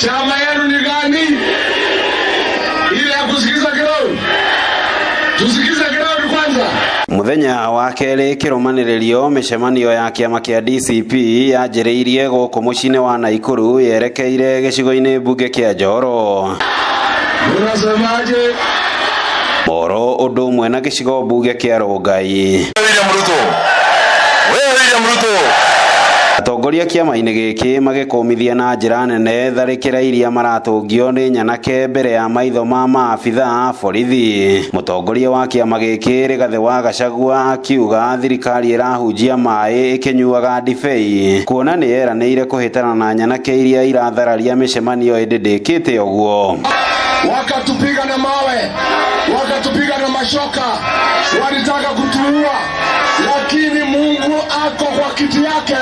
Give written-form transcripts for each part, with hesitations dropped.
Chama yenu ni gani? Ile ya kusikiza ground. Tusikize ground kwanza. Muthenya wa kerĩ kĩrũmanĩrĩrio mĩcemanio ya kĩama kĩa DCP yanjĩrĩirie gũkũ mũciĩ-inĩ wa Naikuru yerekeire gĩcigo-inĩ mbunge kĩa Njoro. Unasemaje? Moro ũndũ ũmwe na gĩcigo mbunge kĩa Rongai. William Ruto. Wewe William Ruto. Atongoria kĩama-inĩ gĩkĩ magĩkũmithia na njĩra nene tharĩkĩra iria maratũngio nĩ nyanake mbere ya maitho ma maabitha a borithi. Mũtongoria wa kĩama gĩkĩ Rigathĩ wa Gachagua akiuga thirikari ĩrahunjia maĩ ĩkĩnyuaga ndibei kuona nĩ yeranĩire kũhĩtana na nyanake iria irathararia mĩcemanio ĩndĩ ndĩkĩte ũguo. Wakatupiga na mawe, wakatupiga na mashoka, walitaka kutuua, lakini Mungu ako kwa kiti yake,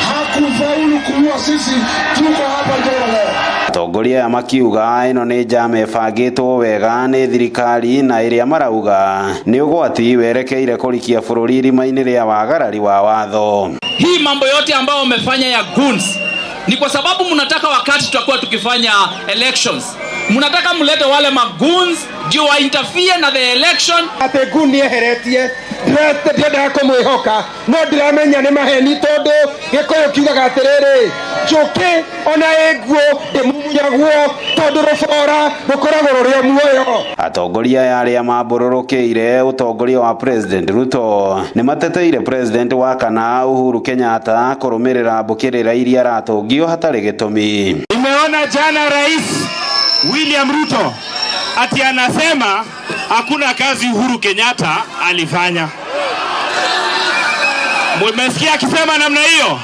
hakufaulu kuua sisi. Tuko hapa Njoro leo. Atongoria aya makiuga ĩno nĩ njama ĩbangĩtwo wega nĩ thirikari na ĩrĩa marauga nĩ ũgwati werekeire kũrikia bũrũri irima-inĩ rĩa wagarari wa watho. Hii mambo yote ambayo wamefanya ya goons ni kwa sababu mnataka wakati tutakuwa tukifanya elections, mnataka mlete wale magoons ndio wa interfere na the election. Atä ngu nä eheretie ndiendaga kå mwä hoka no ndiramenya nä maheni tondå gä kå yå kiugaga atä rä rä njå kä ona ä nguo ndä mumunyagwo tondå rå bora rå koragwo rå rä o muoyo. Atongoria aya arĩa mambũrũrũkĩire ũtongoria wa President Ruto nĩ mateteire President wa kana Uhuru Kenyatta kũrũmĩrĩra mbũkĩrĩra iria aratũngio hatarĩ gĩtũmi. Nimeona jana Rais William Ruto ati anasema hakuna kazi Uhuru Kenyatta alifanya. Mumesikia akisema namna hiyo?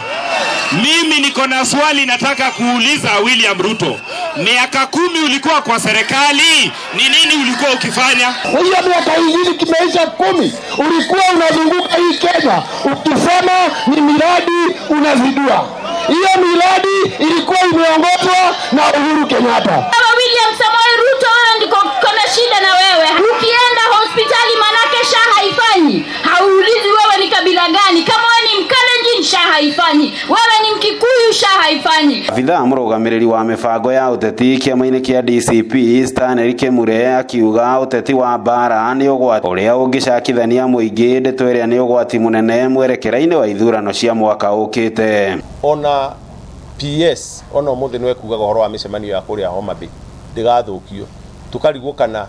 Mimi niko na swali nataka kuuliza William Ruto. Miaka 10 ulikuwa kwa serikali, ni nini ulikuwa ukifanya? Hiyo miaka ingine kimeisha 10, ulikuwa unazunguka hii Kenya ukisema ni miradi unazindua. Hiyo miradi ilikuwa imeongozwa na Uhuru Kenyatta. Kama William Samoei Ruto, wewe ndiko kona shida na wewe. Ukienda hospitali manake SHA haifanyi, hauulizi wewe ni kabila gani. Kama wewe ni Mkalenjin, SHA haifanyi. Wewe ni Mkikuyu, SHA haifanyi. Abithaa mũrũgamĩrĩri wa mĩbango ya ũteti kĩama-inĩ kĩa DCP Stanley Kemure akiuga ũteti wa mbara nĩ ũgwati ũrĩa ũngĩcakithania mũingĩ, ndeto ĩrĩa nĩ ũgwati mũnene mwerekera-inĩ wa ithurano cia mwaka ũkĩte. Ona PS ona ũmũthĩ nĩwe kugaga ũhoro wa mĩcemanio ya kũrĩa Homa Bay ndĩgathũkio, tũkarigwo kana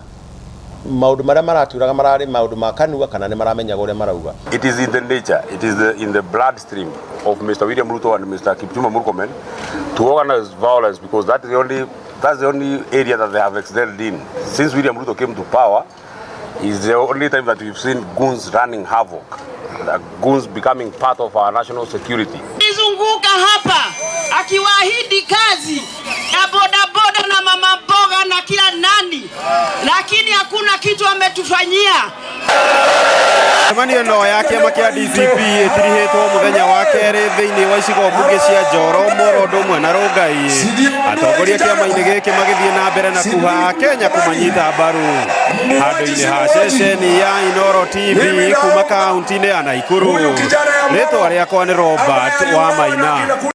maũndũ marĩa maratwĩraga mararĩ maũndũ ma kanua kana nĩ maramenyaga ũrĩa marauga. It is in the nature, it is in the bloodstream of Mr. William Ruto and Mr. Kipchumba Murkomen to organize violence because that's the only area that they have excelled in. Since William Ruto came to power, is the only time that we've seen goons running havoc, the goons becoming part of our national security. Zunguka hapa akiwaahidi kazi ya bodaboda na mama mboga na kila nani, lakini hakuna kitu ametufanyia. Mĩcemanio ĩno ya kĩama kĩa DCP ĩtirihĩtwo mũthenya wa kerĩ thĩinĩ wa icigo mbunge cia Njoro, Moro ũndũ ũmwe na Rongai. Atongoria kĩama-inĩ gĩkĩ magĩthiĩ na mbere na kuha Kenya kũmanyita mbaru handũ-inĩ ha ceceni ya Inooro TV kuma kaunti-inĩ ya Naikuru. Rĩtwa rĩakwa nĩ Robert wa Maina.